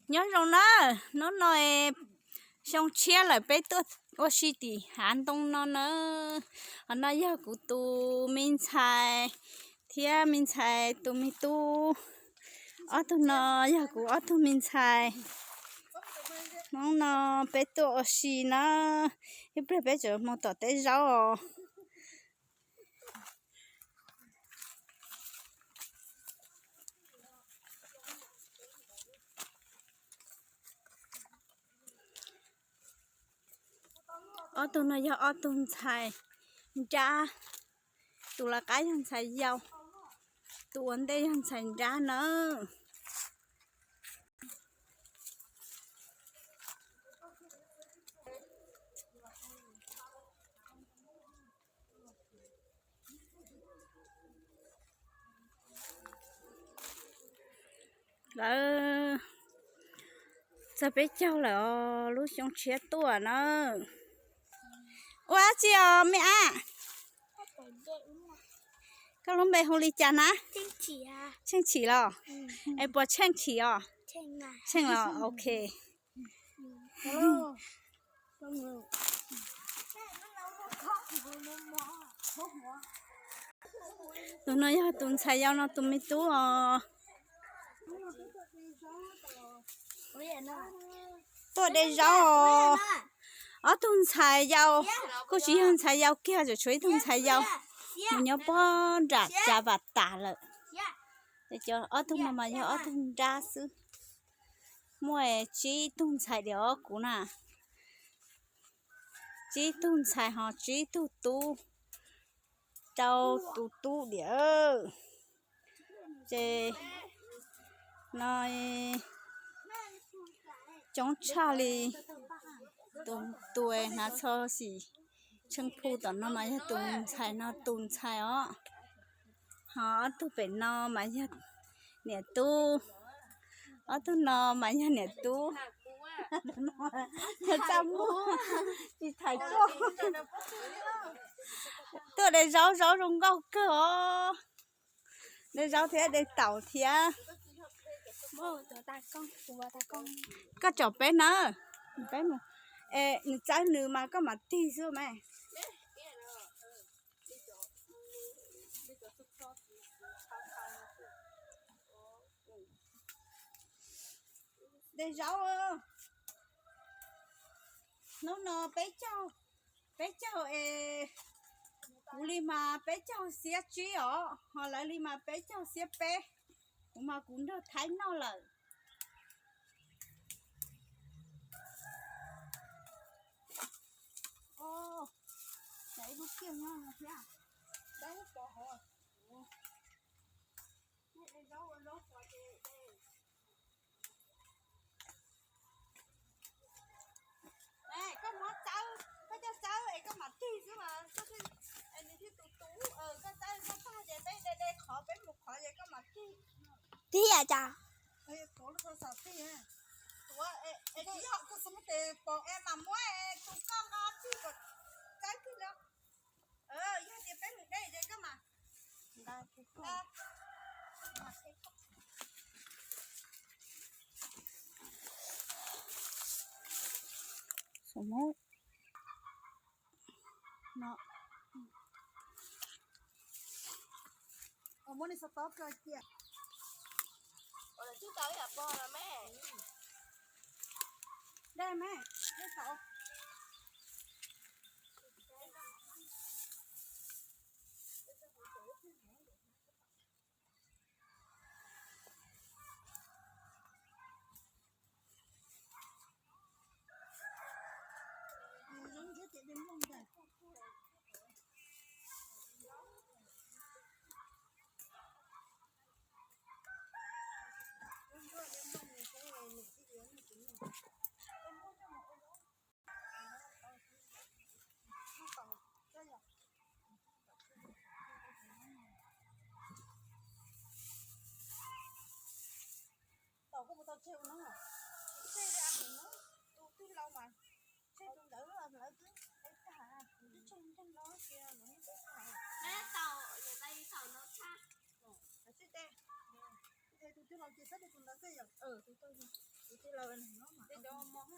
Nyob zoo na, hnub no xyoo tshiab lawm peb tuaj ua si tim hav ntoo no na. Hov no yog kuv tus me ntxhais thiab me ntxhais tus me tub. Ob tug no yog kuv ob tug me ntxhais. Hnub no peb tuaj ua si na, ib pliag peb tseem mus tom teb zaub os. Ob tug no yog ob tug ntxhais nrab, tus lawv qab yog ntxhais yau, tus ua ntej yog ntxhais nrab nawb. Lawv txog peb caug lawm os, lub xyoo tshiab tuaj na. Ua dab tsi os me ab? Koj lub npe hu li cas na? Tsheej Chim los? Es puas tsheej chim os? Tsheej los, ok. Tus no yog tus ntxhais yau no tus me tub os. Tuaj de zaub os. Ob tug ntxhais yau kuj tsis yog ntxhais yau kiag, tseem tshuav ib tug ntxhais yau mus nyob pob nram Cas Vam tas lawm. Ces cov ob tug no mas yog ob tug nrab xwb. Muaj tsib tug ntxhais diam os kuv na. Tsib tug ntxhais ho tsib tug tub, rau tus tub diam. Ces no coob tshaj li tus, tus hnav txho xim tsheej phu tom no mas yog tus ntxhais no tus ntxhais os. Ho ob tug pem no mas yog niam tub, ob tug no mas yog niam tub. Tsis tham koj. Tuaj de zaub, zaub zoo nkauj kawg os. De zaub thiab de taum thiab. Koj caum peb na, peb mus. Es nws txawb nws mas koj mam tig xwb mas. De zaub, hnub no peb caug, peb caug es kuv li mas peb caug xiab tsib os, ho lawv li mas peb caug xiab peb. Kuv mas kuv nrog Thaib noj lawm. Koj muab txawb, koj coj txawb es koj mam tig xwb mas, nws thiaj tus tub, koj txawb koj tag ces peb de de qhov peb mus qhov ces koj mam tig. Tig cas? Tuav, es tsis yog koj xub tes pom es mam muab tus koj nqa tig kom txawb tig no. Yog tias peb mus de ces koj mam Tau koj puas tau tseg ua no? Tseg li a, tus twg laus mas tseg tus ntawd lawv twb ev tag, tus twb tseg ntseeg no kiag los yeej tau tau no tshaj. Tseg tes, tus twg laus ces txhob tseg tus ntawd xwb yom. Tus tau Cov mos,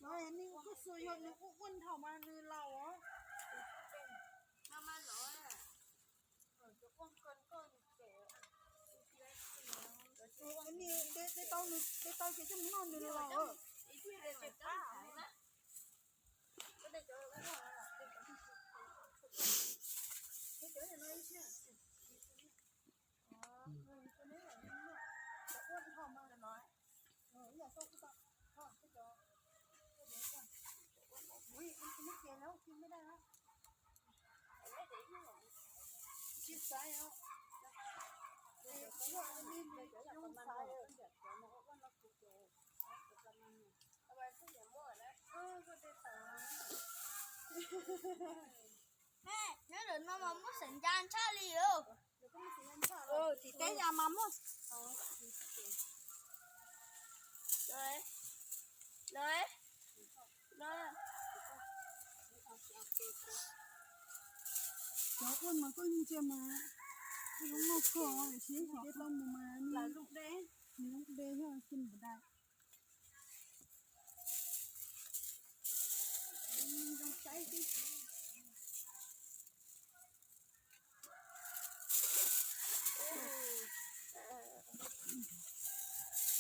nej ua koj xua yog nws ua ua nthaum mas nws laus os. Dej tau, dej tau ces coj mus noj nws laus. Nyob ntawm no mas muaj xeem ncas ntshaj li os. Tim teb yas mas muaj. Cov ua mas koj ntsia mas zoo nkauj kawg, tiam sis cov tau mus mas nws zoo de, nws zoo de yog xij npaum dais.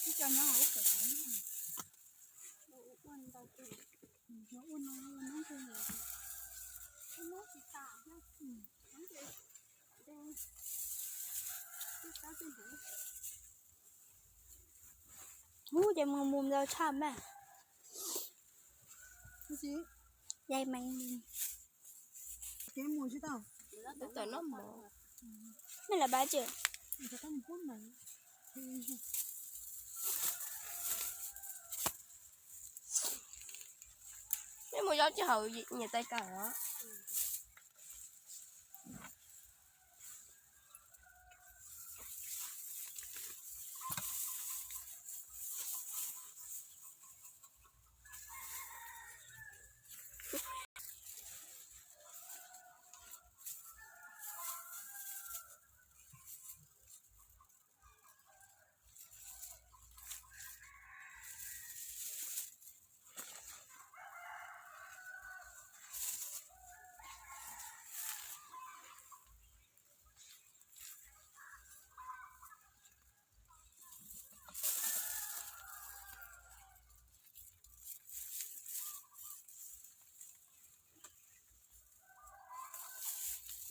Ib co nyob hauv kawm, ua no ua no, ub, ces mus mus ntau tshaj mas. Yai meej mus. Tawm no mov. Mej lawv pab tsi? Mej mus zaub tsis haum nyias tais kawm os.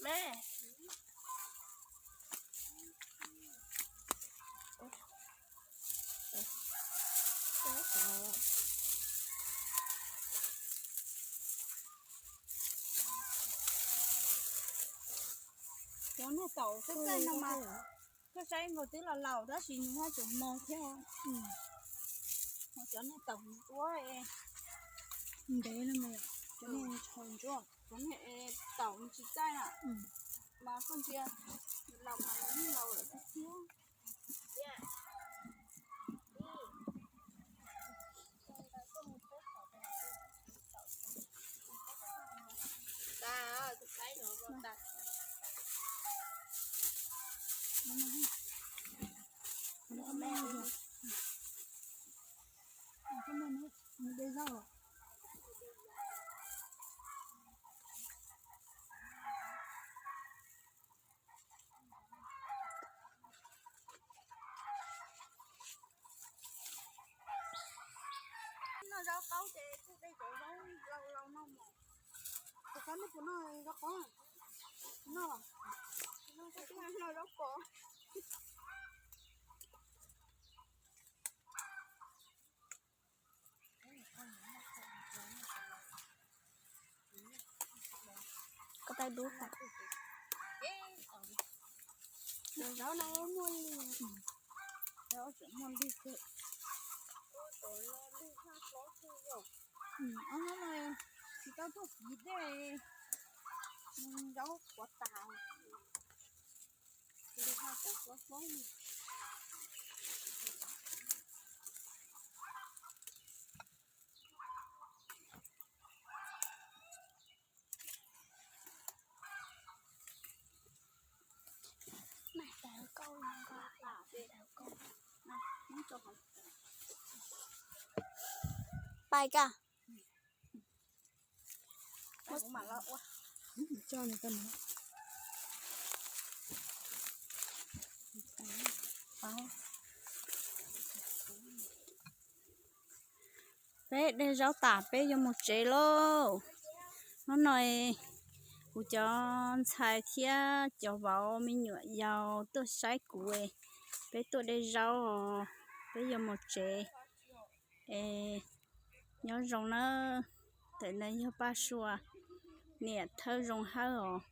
Mej, cov niag taum xwb no mas, koj saib nkaus twb los laus tab sis nws haj tseem mos thiab. Cov niag taum ua ntev no, cov niag taum tsis txaij na, mas koj ntsia laus mas nws laus lawm tiag tiag. Noj zaub qaub ces kuj de cov zaub laus laus no mas. Tus qab nej puas noj zaub qaub? Noj, noj zaub qaub. Ko taw dub tas. Zaub no muaj li, muaj li kawg. Ob no tsis tau tuaj kiv dej, zaub qhuav tas. Mas tawv kauj nkaus. Ai ka. Peb de zaub tas peb yuav mus tsev lauj. Hnub no kuv cov ntxhais thiab cov vauv me nyuam yaus tuaj saib kuv, peb tuaj de zaub os, peb yuav mus tsev. Es nyob zoo nawb. Ntawm no yog Paj Sua niam Thawj Zoo Hawj os.